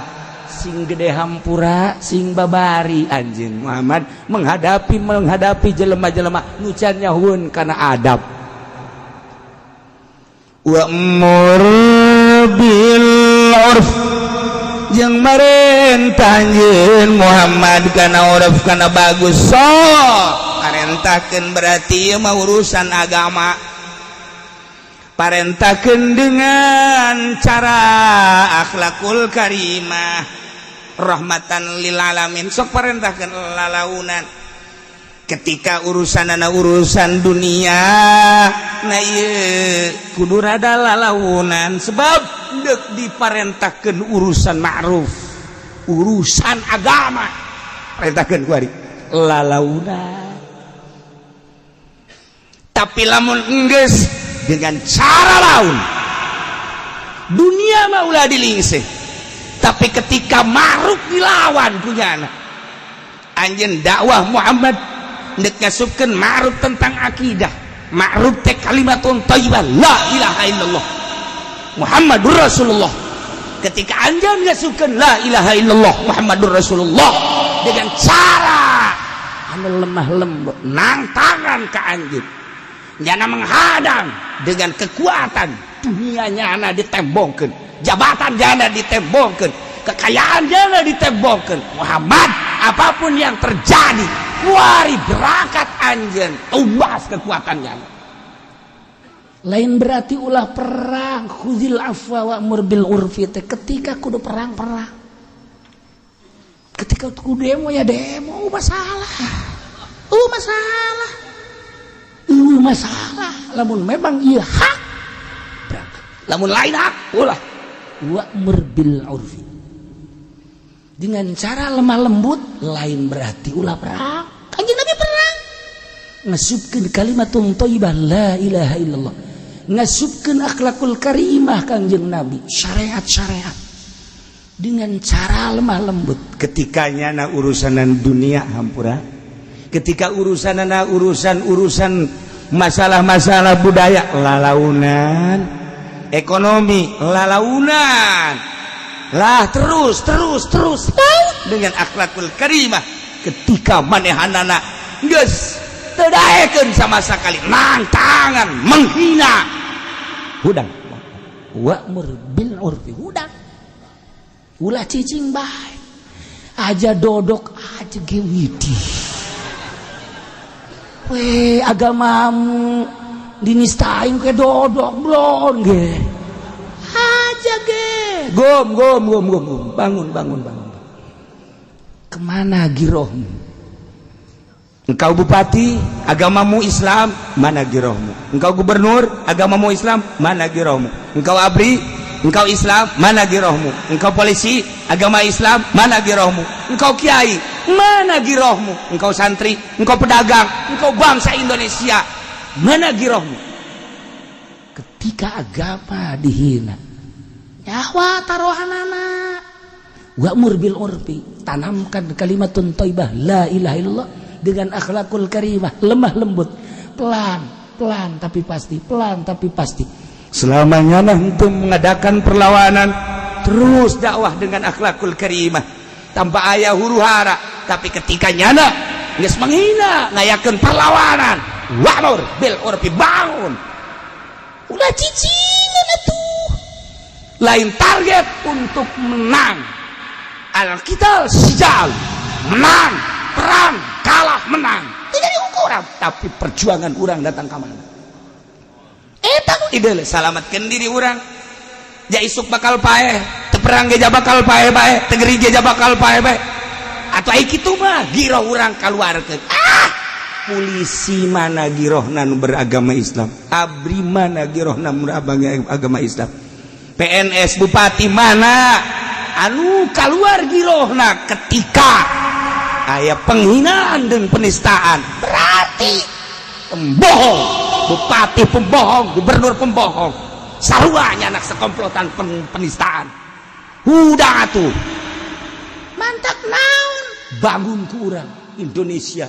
Sing gede hampura, sing babari anjeun Muhammad menghadapi menghadapi jelema-jelema nu can nyahoeun kana adab. Wa'mur bil urf jeung marentah anjeun Muhammad kana urf kana bagus. Sok parentahkeun berarti ieu mah urusan agama. Parentahkeun dengan cara akhlakul karimah rahmatan lil alamin. Sok parentahkeun lalaunan ketika urusanana urusan dunia. Nah ieu kudu rada lalaunan sebab deuk diparentahkeun urusan ma'ruf, urusan agama. Parentahkeun ku ari lalaunan. Tapi lamun enggeus dengan cara laun dunia mah ulah dilingseh, tapi ketika ma'ruf dilawan punya anak anjeun dakwah Muhammad ndek ngasupkeun ma'ruf tentang akidah. Ma'ruf teh kalimatun thayyibah, la ilaha illallah Muhammadur Rasulullah. Ketika anjeun ngasupkeun la ilaha illallah Muhammadur Rasulullah dengan cara anu lemah lembut, nangtangan ka anjeun, nyana menghadang dengan kekuatan dunia, nyana ditembongkeun, jabatan nyana ditembongkeun, kekayaan nyana ditembongkeun. Muhammad, apapun yang terjadi kuari berangkat anjeun tumbas kekuatannya. Lain berarti ulah perang. Khuzil afwa wa'mur bil urfi teh ketika kudu perang perang, ketika kudu demo ya demo. Masalah, masalah, masalah. Lamun memang iya hak berangkat, lamun lain hak ulah. Wa'mur bil urfi dengan cara lemah lembut, lain berarti ulah perang. Kanjeng Nabi perang ngasupkeun kalimatun thayyibah la ilaha illallah, ngasupkeun akhlakul karimah Kanjeng Nabi, syariat-syariat dengan cara lemah lembut. Ketika nyana urusanan dunia hampura, ketika urusanana urusan-urusan masalah-masalah budaya lalaunan, ekonomi lalaunan lah, terus terus terus dengan akhlakul karimah. Ketika manehanana geus teu daekeun sama sekali nangtangan menghina, hudang. Wa'mur bil urfi, hudang, ulah cicing bae aja, dodok aja ge widih weh, agamamu dinistain ke dodok blon ge aja ge. Gom gom gom gom gom, bangun bangun bangun. Kemana girohmu? Engkau bupati, agamamu Islam, mana girohmu? Engkau gubernur, agamamu Islam, mana girohmu? Engkau ABRI, engkau Islam, mana girohmu? Engkau polisi, agama Islam, mana girohmu? Engkau kiai, mana girohmu? Engkau santri, engkau pedagang, engkau bangsa Indonesia, mana girohmu? Ketika agama dihina, nyawa taruhanana. Wa'mur bil urfi, tanamkan kalimatun thayyibah la ilaha illallah dengan akhlakul karimah, lemah lembut, pelan pelan tapi pasti, pelan tapi pasti. Selamanya untuk mengadakan perlawanan, terus dakwah dengan akhlakul karimah tanpa ayah huru hara. Tapi ketika nyana geus menghina, ngayakeun perlawanan, wa'mur bil urfi, bangun, ulah cicingan atuh. Lain target untuk menang, al-qital sijal, menang perang, kalah menang tidak diukur, tapi perjuangan orang datang ke mana. Eta nu ide salamatkan diri orang. Ja isuk bakal paeh, teu perang ge bakal paeh bae, teu gering ge bakal paeh bae. Atau ai kitu mah giroh urang kaluarkeun. Ah, polisi mana girohna nu beragama Islam? ABRI mana girohna nu beragama Islam? PNS, bupati mana anu keluar girohna ketika aya penghinaan dan penistaan? Berarti pembohong, bupati pembohong, gubernur pembohong, saruanya anak sekomplotan penistaan. Udah tuh. Mantap, naon? Bangun ku urang Indonesia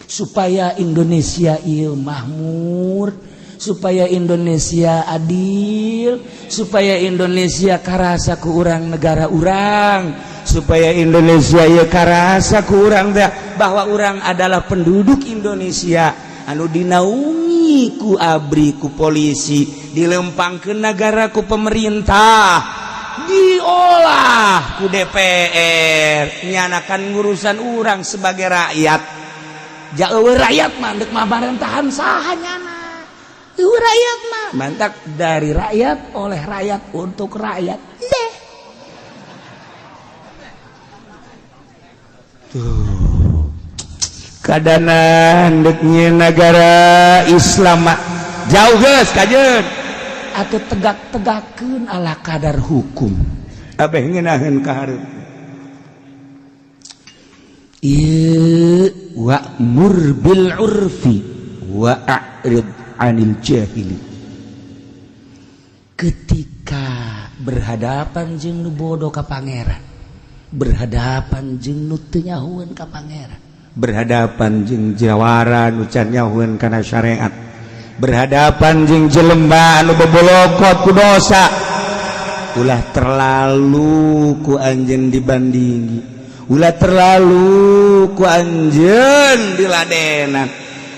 supaya Indonesia ieu makmur, supaya Indonesia adil, supaya Indonesia karasa ku urang negara urang, supaya Indonesia ieu karasa ku urang bahwa urang adalah penduduk Indonesia anu dinaungi ku ABRI, ku polisi, dilempang ke negara ku pemerintah, diolah ku DPR, nyanakan ngurusan urang sebagai rakyat. Jauh rakyat mah dek mah parentahan saha nyana? Rakyat mah. Mantap, dari rakyat, oleh rakyat, untuk rakyat deh. Tuh kadanan deknya negara Islam jauh geus kajeun atau tegak-tegakeun ala kadar hukum abeh ngeunaheun ka hareup. Ieu wa'mur bil urfi wa a'rid 'anil jahili. Ketika berhadapan jeung nu bodoh ka pangeran, berhadapan jeung nu teu nyahueun ka pangeran, berhadapan jeung jawara nu can nyahueun kana syariat, berhadapan jeung jelema anu bebolokot ku dosa, ulah terlalu ku anjeun dibandingi, ulah terlalu ku anjeun diladenan.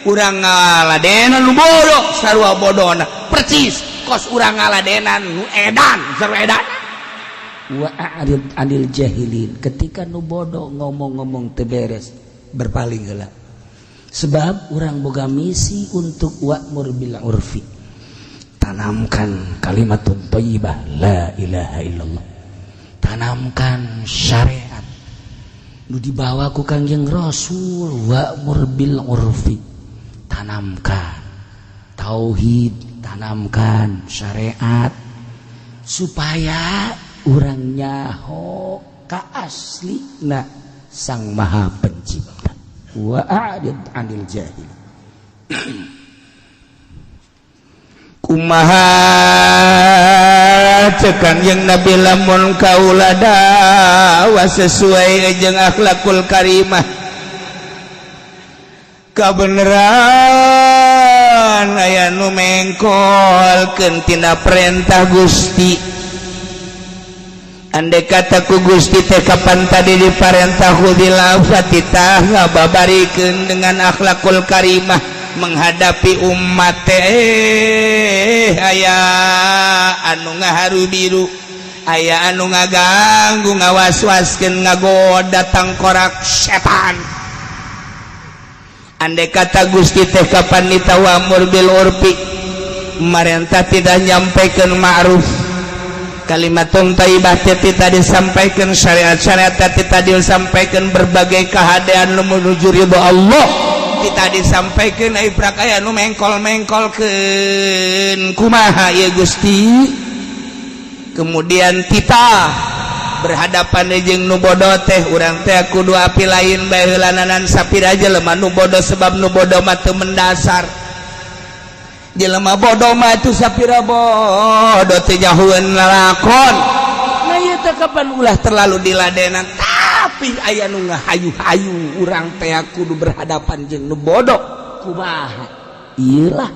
Urang ngaladenan nu bodoh sarua bodona, percis kos urang ngaladenan nu edan sarua edan. Wa a'rid anil jahilin. Ketika nu bodoh ngomong-ngomong teu beres, berpaling heula, sebab urang boga misi untuk wa'mur bil urfi, tanamkan kalimat thayyibah la ilaha illallah, tanamkan syariat nu dibawa ku Kangjeng Rasul. Wa'mur bil urfi, tanamkan tauhid, tanamkan syariat supaya urang nyaho ka aslina Sang Maha Pencipta. Wa a'rid 'anil jahil. Kumaha cek Kangjeng Nabi, lamun kaula dakwah sesuai jeung akhlakul karimah, kabeneran aya nu mengkolkeun tina perintah Gusti. Andai kata ku Gusti teh kapan tadi diparentah khudil afwa, titah ngababarikeun dengan akhlakul karimah menghadapi umat teh, aya anu ngaharu biru, aya anu ngaganggu, ngawas-waskeun, ngagoda tangkorak setan. Andai kata Gusti teh kapan nitah wa'mur bil urfi, marentah tidak nyampaikan ma'ruf, kalimatun thayyibah teh tadi disampaikan, syariat-syariat teh tadi disampaikan, berbagai keadaan nu menuju ridho Allah kita disampaikan, ai prak aya nu mengkol-mengkolkeun, kumaha ya Gusti? Kemudian titah berhadapan jeung nu bodoh teh, urang teh kudu api lain bae heulananan sapira jelema nu bodoh, sebab nu bodoh mah teu mendasar. Jelema bodoh mah itu sapira bodoh teu nyahueun lalakon. Nah, ieu teh kapan ulah terlalu diladenan, tapi aya nu ngahayu-hayu, urang teh kudu berhadapan jeung nu bodoh kumaha? Iyalah.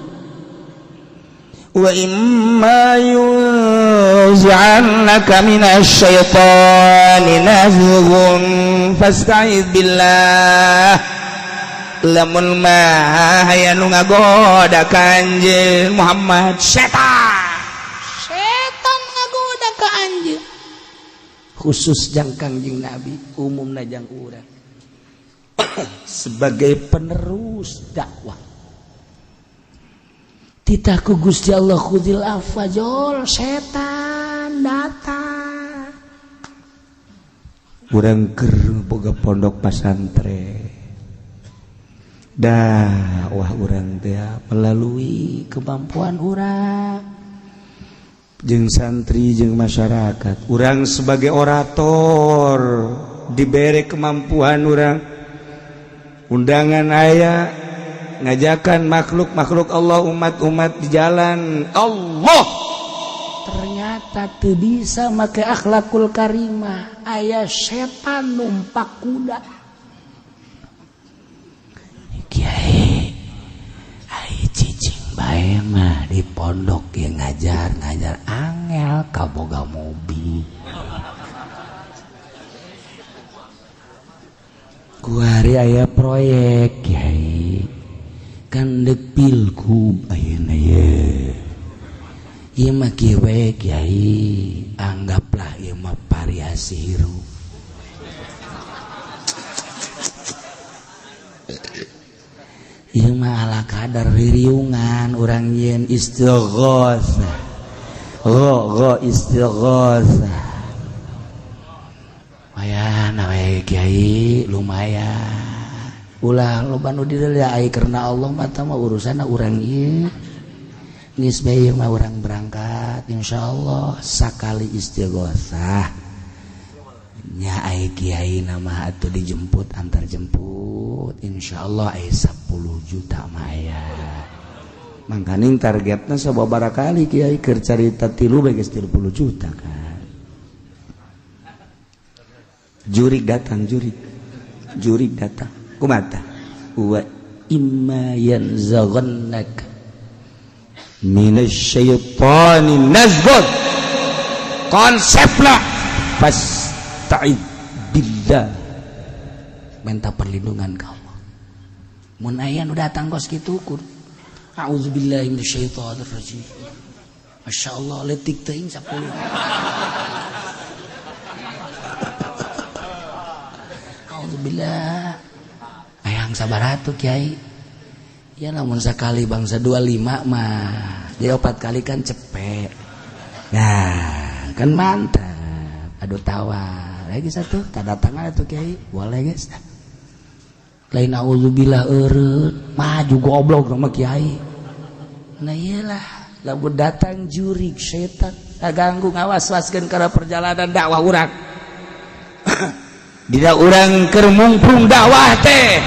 Wa imma yunzi'annaka minasyaitani nazghun fasta'idz billah. Lamun mah aya nu ngagoda ka anjeun Muhammad, setan, setan ngagoda ka anjeun. Khusus jang Kangjeng Nabi, umumna jang urang sebagai penerus dakwah. Titah ku Gusti Allah, khudil afwa, jol setan datang. Urang keur boga pondok pasantren, dah wah urang teh melalui kemampuan urang jeung santri jeung masyarakat. Urang sebagai orator diberi kemampuan, urang undangan aya, ngajakan makhluk-makhluk Allah, umat-umat di jalan Allah. Ternyata teu bisa make akhlakul karimah, aya setan numpak kuda. Kiai, ai cicing bae mah di pondok ya, ngajar ngajar angel kaboga mobil. Kuari aya proyek, Kiai, kan dek pilgub ayeuna ye. Ieu mah kieu we, Kiai, anggaplah ieu mah variasi hirup. Ieu mah ala kadar ririungan urang yeun istighotsah. Gho istighotsah. Lumayan we, Kiai, lumayan. Ulah loba nu dideuleu ai karena Allah mah tah mah urusanna urang ieu. Geus bae mah urang berangkat insyaallah sakali istighotsah. Nya ai kiai nama atuh dijemput antar jemput insyaallah ai 10 juta mah aya. Mangkaning targetna sababaraha kali kiai keur carita tilu bae geus 30 juta kan. Jurik datang, jurik. Jurik datang. Kumata wa imma yanzaghannaka minasyaitani nazghun. Konsepna fasta'id billah, minta perlindungan ka Allah. Mun aya nu datang kos kitu kur a'udzubillahi minasyaitonir rajim. Masyaallah leutik teuing 10. A'udzubillah. Hayang sabar atuh Kiai. Ya lamun sakali bangsa 25 mah jadi 4 kali kan cepet. Nah, kan mantap. Aduh tawar. Lagi satu tanda tangan atuh Kiai. Boleh guys. Lain auzubillah eureun, maju goblok sama Kiai. Nah iyalah, lamun datang jurik setan, ganggu ngawas-waskeun kana perjalanan dakwah urang. Dina urang keur mungprung dakwah teh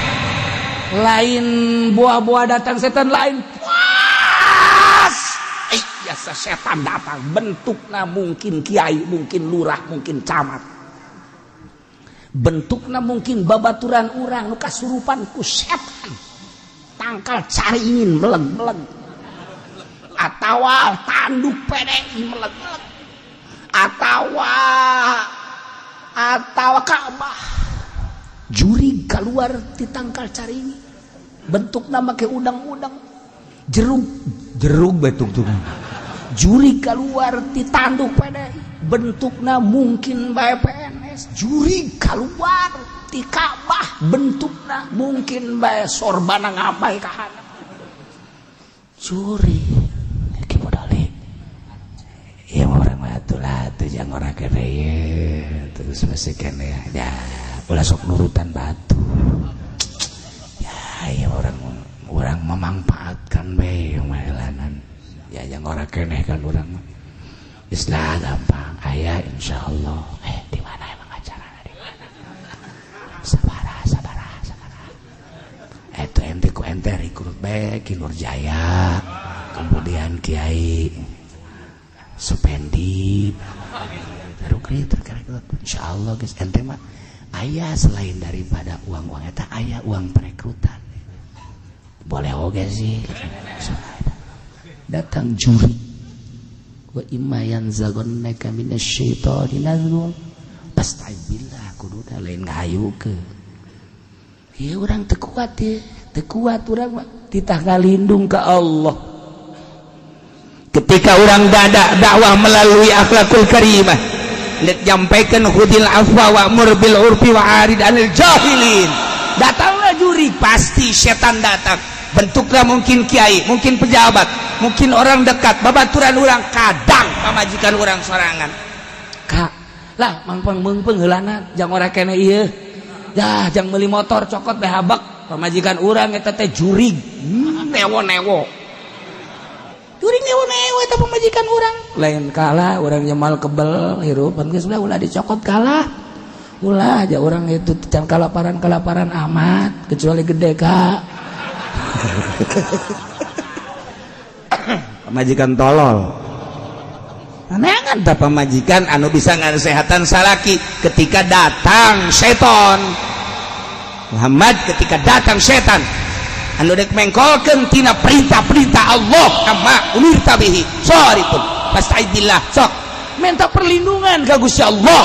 lain buah-buah datang setan, lain puas. Biasa setan datang bentukna mungkin kiai, mungkin lurah, mungkin camat, bentukna mungkin babaturan urang nu kasurupan ku setan, tangkal caringin meleg-meleg atawa tanduk PDI meleg-meleg atawa Ka'bah jurig keluar di tangkal caringin, bentukna make udang-udang jeruk jeruk betuk tuh jurig keluar di tanduk PDI, bentukna mungkin bae PNS, jurig keluar di Ka'bah, bentukna mungkin bae sorbana ngabai kahana jurig ki modale ieu orang mah atuh lah atuh jang ora kene ye terus masih kene ya ulah sok nurutan batu ya ieu orang memanfaatkan bae mah ya yang ora keneh kan urang mah. Islah gampang aya insyaallah. Di mana emang acarana, di mana? Sabara sabara sabara. Eta ente ku ente rekrut bae Ki Nurjaya, kemudian Kiai Supendi. Rekrut rekrut insyaallah geus ente mah aya selain daripada uang-uang eta aya uang perekrutan. Boleh oge sih. Datang jurig. Wa imma yanzaghannaka minasyaitani nazghun fasta'idz billah. Kudu lain ngahayukeun ya, urang teu kuat ya, teu kuat urang mah, titah ngalindung ka Allah. Ketika orang dada dakwah melalui akhlakul karimah, lihat, nyampaikan khudil afwa wa'mur bil urfi wa arid anil jahilin, datanglah jurig. Pasti setan datang, bentuknya mungkin kiai, mungkin pejabat, mungkin orang dekat, babaturan orang, kadang pamajikan orang sorangan. Kak lah, mangpang meungpeung heulana, jang ora kene ieu ya, jang meuli motor cokot teh habak. Pamajikan urang eta teh jurig, newo-newo. Jurig newo-newo eta pamajikan urang. Lain kalah orang nyemal kebel hirup geus, ulah dicokot, kalah ulah aja orang itu can kalaparan kalaparan amat, kecuali gede kak pamajikan tolol. Neangan tak pamajikan anu bisa ngasehatan salaki. Ketika datang seton Muhammad, ketika datang setan anu dek mengkolkeun tina perintah-perintah Allah, amma umirta bihi soripun fasta'idillah, sok minta perlindungan ka Gusti Allah,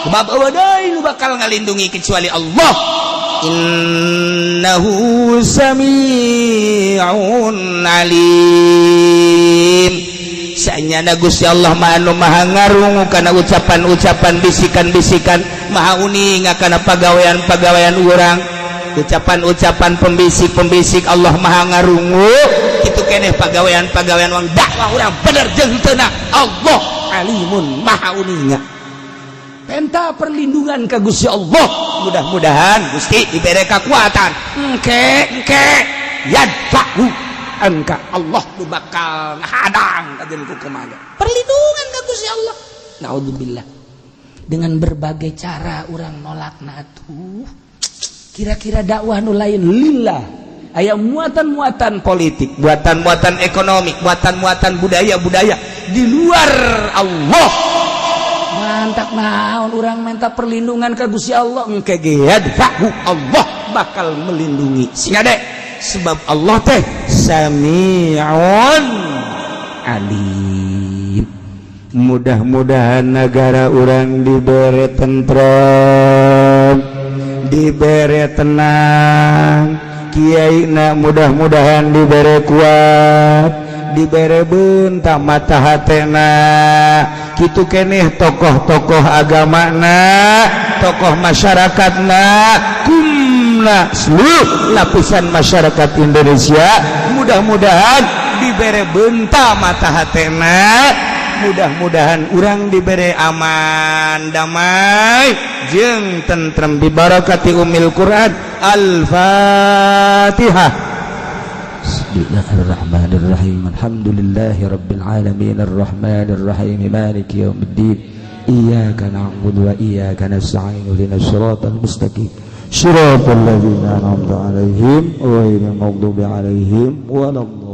sebab euweuh deui nu bakal ngalindungi kecuali Allah. Innahu sami'un alim. Sanyana Gusti Allah mah anu maha ngarungu kana ucapan-ucapan, bisikan-bisikan, maha uninga kana pagawean-pagawean urang, ucapan-ucapan pembisik-pembisik. Allah maha ngarungu kitu keneh pagawean-pagawean urang, dakwah urang bener jeung henteu. Allah alimun, maha uninga. Penta perlindungan ka Gusti Allah, mudah-mudahan Gusti diberi kekuatan. Engke engke yadfa'u anka, Allah nu bakal ngahadang kajeun ku kumaha. Perlindungan ka Gusti Allah. Naudzubillah, dengan berbagai cara orang nolak. Nah tuh, kira-kira dakwah nu lain lillah aya muatan-muatan politik, muatan-muatan ekonomi, muatan-muatan budaya-budaya di luar Allah. Mantap, naon orang minta perlindungan ke Gusti Allah, engke ge yadfa'u, Allah bakal melindungi. Sing dek, sebab Allah teh sami'un alim. Mudah-mudahan negara urang diberi tentrem, diberi tenang, kiai na mudah-mudahan diberi kuat, diberi bentak mata hatena kitu keneh, tokoh-tokoh agama na, tokoh masyarakat na, kumna, seluruh lapisan masyarakat Indonesia, mudah-mudahan diberi benta mata hatena, mudah-mudahan urang diberi aman, damai jeung tentrem, bibarakati umil Quran. Al-Fatihah. Bismillahirrahmanirrahim. Alhamdulillahi rabbil alamin, arrahmanir rahim, maliki yaumiddin. Iyyaka na'budu wa iyyaka nasta'in, ihdinas siratal mustaqim. Siratal ladzina an'amta 'alaihim ghairil maghdubi 'alaihim waladdallin.